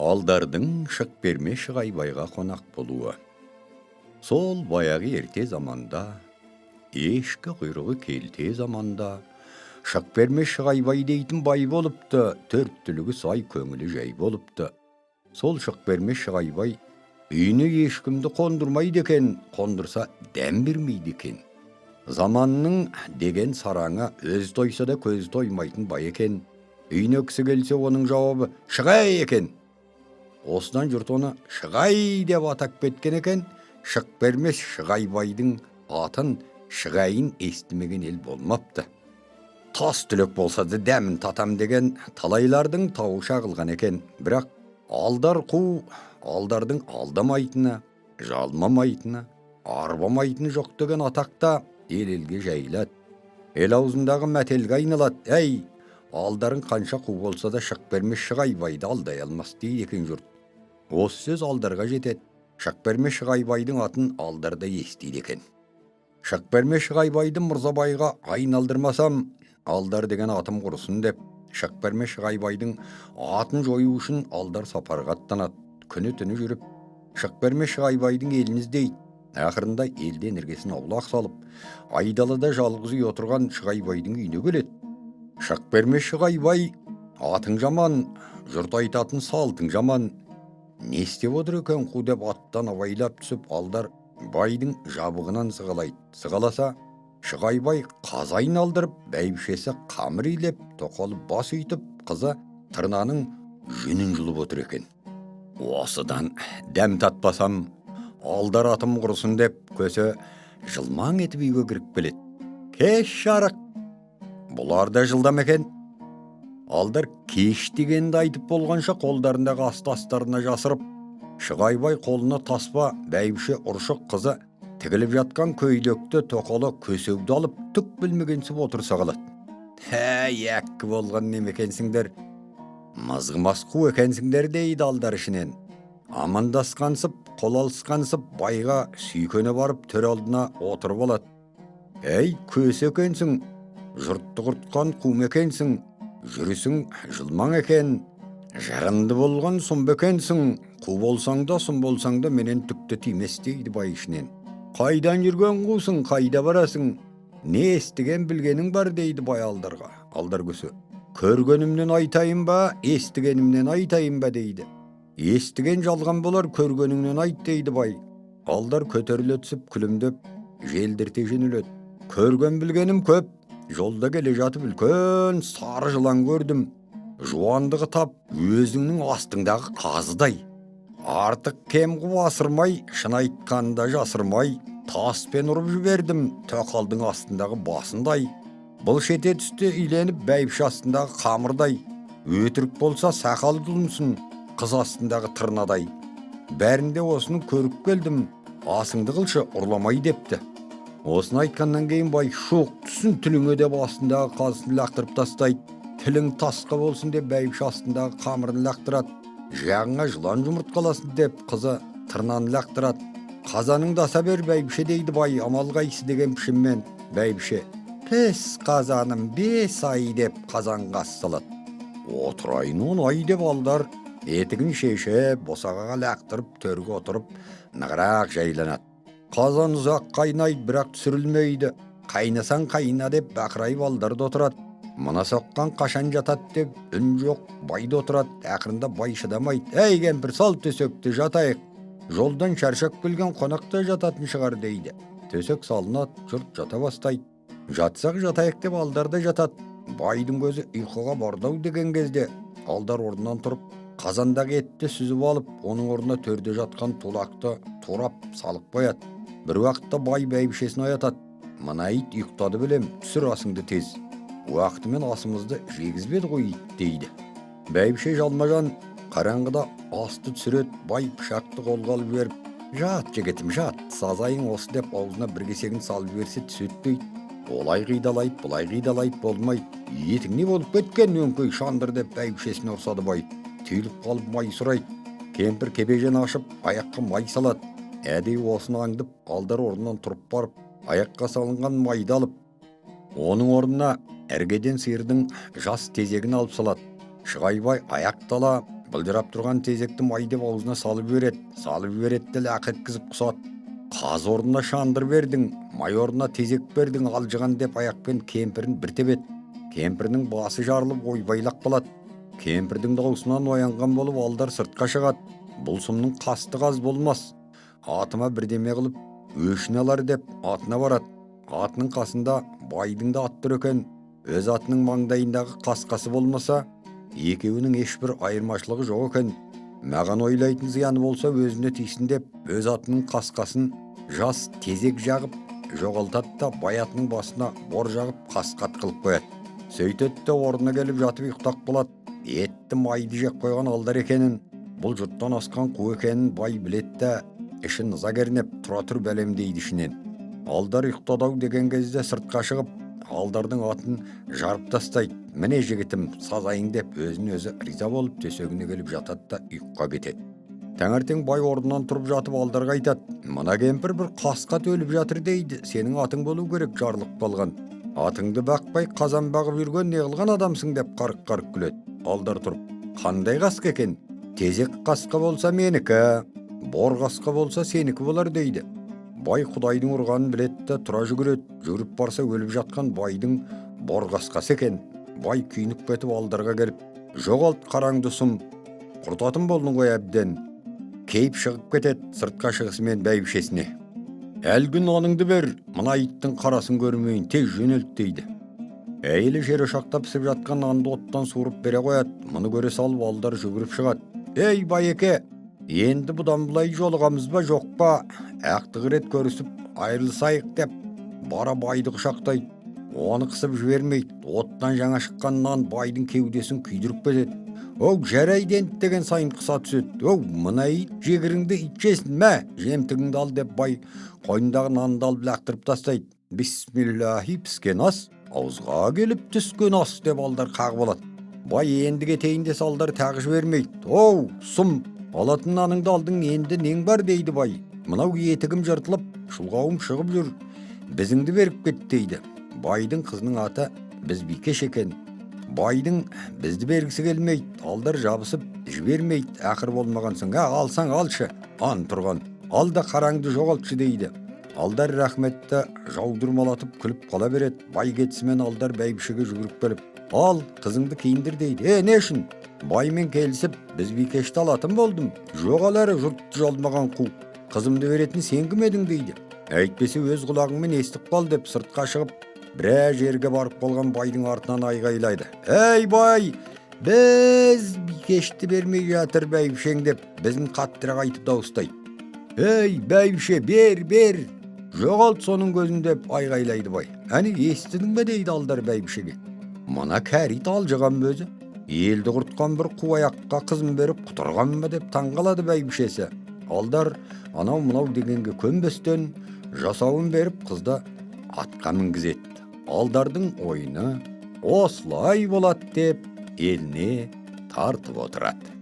Алдардың Шықберме Шығайбайға қонақ болуы. Сол баяғы ерте заманда, ешкі құйрығы келте заманда, Шықберме Шығайбай дейтін бай болыпты, төрт түлігі сай, көңілі жай болыпты. Сол Шықберме Шығайбай үйіне ешкімді қондырмайды екен, қондырса дәм бермейді екен. Заманның деген сараңы, өз тойса да көз тоймайтын бай екен. Үйіне кісі келсе, оның жауабы «Шығай» екен. Осыдан жұрт оны Шығай деп атап кеткен екен. Шықбермес Шығайбайдың атын, Шығайын естімеген ел болмапты. Тас түлек болса да дәмін татам деген талайлардың тауы шағылған екен. Бірақ Алдар қу, Алдардың алдамайтыны, жалмамайтыны, арбамайтыны жоқ деген атақта ел елге жайылады. Ел аузындағы мәтелге айналады. Әй, Алдарың қанша қу болса да, Шықбермес Шығайбайды алдай алмас дейді екен жұрт. Осы сөз Алдарға жетеді. Шықбермес Шығайбайдың атын Алдар да естиді екен. Шықбермес Шығайбайды Мырзабайға айналдырмасам, Алдар деген атым құрысын деп, Шықбермес Шығайбайдың атын жою үшін Алдар сапарға аттанады. Күні түні жүріп, Шықбермес Шығайбайдың елін іздейді. Ақырында елден іргесін аулақ салып, айдалада жалғыз үй отырған Шығайбайдың үйіне келеді. Шықбермес Шығайбай, атың жаман, жұрт айтатын салтың жаман, не істеп отыр екен қу деп аттан абайлап түсіп, Алдар байдың жабығынан сығалайды. Сығаласа, Шығайбай қазы айналдырып, бәйбішесі қамыр илеп, тоқалы бас үйтіп, қызы тырнаның жүнін жұлып отыр екен. Осыдан дәм татпасам, Алдар атым құрысын деп, көсе жылмаң етіп үйге кіріп келеді. Кеш жарық. Бұлар да жылдам екен. Алдар кеш дегенді айтып болғанша, қолдарындағы асты астарына жасырып, Шығайбай қолына таспа, бәйбіше ұршық, қызы тігіліп жатқан көйлекті, тоқалы көсеуді алып, түк білмегенсіп отырса қалады. Әй, әккі болған неме екенсіңдер, мызғымас қу екенсіңдер дейді Алдар ішінен. Амандасқансып, қол алысқансып, байға сүйкене барып, төр алдына отырып алады. Әй, көсе екенсің, жұртты құртқан қу екенсің, жүрісің жылмаң екен, жырынды болған сұм екенсің, қу болсаң да, сұм болсаң да, менен түкті тимес дейді бай ішінен. Қайдан жүрген қусың, қайда барасың, не естіген білгенің бар дейді бай Алдарға. Алдар көсе, көргенімнен айтайын ба, естігенімнен айтайын ба дейді. Естіген жалған болар, көргеніңнен айт дейді бай. Алдар көтеріле түсіп, күлімдеп, желдірте жөнеледі. Көрген білгенім көп, жолда келе жатып үлкен сары жылан көрдім. Жуандығы тап өзіңнің астыңдағы қазыдай. Артық кем қып асырмай, шын айтқанда жасырмай, таспен ұрып жібердім тоқалдың астындағы басындай. Былш ете түсті иленіп бәйбіше астындағы қамырдай. Өтірік болса сақал жұлынсын қыз астындағы тырнадай. Бәрінде осыны көріп келдім, асыңды қылшы ұрламай депті. Осыны айтқаннан кейін бай шоқ түссін тіліңе деп астындағы қазысын лақтырып тастайды. Тілің тасқа болсын деп бәйбіше астындағы қамырын лақтырады. Жағыңа жылан жұмыртқаласын деп қызы тырнаны лақтырады. Қазаныңды аса бер, бәйбіше дейді бай, амал қайсы деген пішінмен. Бәйбіше піс қазаным 5 ай деп қазанға ас салады. Отырайын 10 ай деп Алдар етігін шешіп, босағаға лақтырып, төрге отырып, нығырақ жайланады. Қазан ұзақ қайнайды, бірақ түсірілмейді. Қайнасаң қайна деп бақырайып Алдар да отырады. Мына соққан қашан жатады деп үн жоқ, бай да отырады. Ақырында бай шыдамайды. Әй, кемпір, сал төсекті, жатайық. Жолдан шаршап келген қонақ та жататын шығар дейді. Төсек салынады, жұрт жата бастайды. Жатсақ жатайық деп Алдар да жатады. Байдың көзі ұйқыға барды-ау деген кезде Алдар орнынан тұрып, қазандағы етті сүзіп алып, оның орнына төрде жатқан тулақты турап салып қояды. Бір уақытта бай бәйбішесін оятады. Мына ит ұйықтады білем, түсір асыңды тез. Уақытымен асымызды жегізбеді ғой ит дейді. Бәйбіше жалма-жан қараңғыда асты түсіреді. Бай пышақты қолға алып жіберіп, жат, жігітім, жат, сазайың осы деп аузына бір кесегін салып жіберсе, түсетпейді. Олай қидалайды, бұлай қидалайды, болмайды. Етің не болып кеткен, өңкей шандыр деп бәйбішесіне ұрсады бай. Түйіліп қалып май сұрайды. Кемпір кебежені ашып, аяққа май салады. Әдейі осыны аңдып, Алдар орнынан тұрып барып, аяққа салынған майды алып, оның орнына іргеден сиырдың жас тезегін алып салады. Шығайбай аяқ дала Былжырап тұрған тезекті май деп аузына салып жібереді. Салып жібереді де лақ еткізіп құсады. Қаз орнына шандыр бердің, май орнына тезек бердің, алжыған деп аяқпен кемпірін бір тебеді. Кемпірінің басы жарылып ойбайлап қалады. Кемпірдің дауысынан оянған болып Алдар сыртқа шығады. Бұл сұмның қасты қаз болмас. Атыма бірдеме қылып өшін алар деп атына барады. Атының қасында байдың да аты тұр екен. Өз атының маңдайындағы қасқасы болмаса, екеуінің ешбір айырмашылығы жоқ екен. Маған ойлайтын зияны болса өзіне тисін деп өз атының қасқасын жас тезек жағып жоғалтады да бай атының басына бор жағып қасқат қылып қояды. Сөйтеді де орнына келіп жатып ұйықтап қалады. Етті майды жеп қойған Алдар екенін, бұл жұрттан асқан қу екенін бай біледі де ішін ыза кернеп, тұра тұр бәлем дейді ішінен. Алдар ұйықтады ау деген кезде сыртқа шығып, Алдардың атын жарып тастайды. Міне жігітім, сазайың деп өзін өзі риза болып төсегіне келіп жатады да ұйқыға кетеді. Таңертең бай орнынан тұрып жатып Алдарға айтады: мына кемпір бір қасқа өліп жатыр дейді, сенің атың болу керек жарылып қалған. Атыңды бақпай қазан бағып жүрген не қылған адамсың деп қарқ-қарқ күледі. Алдар тұрып, қандай қасқа екен? Тезек қасқа болса менікі, бор қасқа болса сенікі болар дейді. Бай құдайдың ұрғанын біледі де тұра жүгіреді. Жүгіріп барса өліп жатқан байдың бор қасқасы екен. Бай күйініп кетіп Алдарға келіп, жоғалт қараңды сұм, құртатын болдың ғой әбден. Кейіп шығып кетеді сыртқа шығысымен бәйбішесіне. Әлгі наныңды бер, мына иттің қарасын көрмейін, тез жөнелт дейді. Әйелі жер ошақта пісіп жатқан нанды оттан суырып бере қояды. Мұны көре салып Алдар жүгіріп шығады. Ей байеке, енді бұдан былай жолығамыз ба жоқ па? Ақтық рет көрісіп айырылысайық деп бара байды құшақтайды. Оны қысып жібермейді. Оттан жаңа шыққан нан байдың кеудесін күйдіріп кетеді. Оу, жарайды енді деген сайын қыса түседі. Оу, мына ит жегіріңді ит жесін, мә, жемтігіңді ал деп бай қойнындағы нанды алып лақтырып тастайды. Бисмиллахи, піскен ас, ауызға келіп түскен ас деп Алдар қағып алады. Бай енді кетейін десе Алдар тағы жібермейді. Оу, сұм, алатын наныңды алдың, енді нең бар дейді бай. Мынау етігім жыртылып, шұлғауым шығып жүр, бізіңді беріп кет дейді. Байдың қызының аты Бізбикеш екен. Байдың бізді бергісі келмейді. Алдар жабысып жібермейді. Ақыр болмаған соң, алсаң алшы, ан тұрған. Ал да қараңды жоғалтшы дейді. Алдар рахметті жаудырмалатып күліп қала береді. Бай кетісімен Алдар бәйбішеге жүгіріп келіп, ал қызыңды киіндір дейді. Не үшін? Баймен келісіп, Бізбикешті алатын болдым. Жоғал әрі, жұртты жалмаған қу. Қызымды беретін сен кім едің дейді. Әйтпесе өз құлағыңмен естіп қал деп сыртқа шығып, біраз жерге барып қалған байдың артынан айғайлайды. Әй бай, біз бикешті бермей жатыр бәйбішең деп біздің қаттырақ айтып дауыстайды. Ей бәйбіше, бер, бер, жоғалт соның көзін деп айғайлайды бай. Әне естідің бе дейді Алдар бәйбішеге. Мына кәрі ит алжыған өзі. Елді құртқан бір қу аяққа қызын беріп құтырған ба деп таңғалады бәйбішесі. Алдар анау мынау дегенге көнбестен жасауын беріп қызды атқа мінгізеді. Алдардың ойыны осылай болады деп еліне тартып отырады.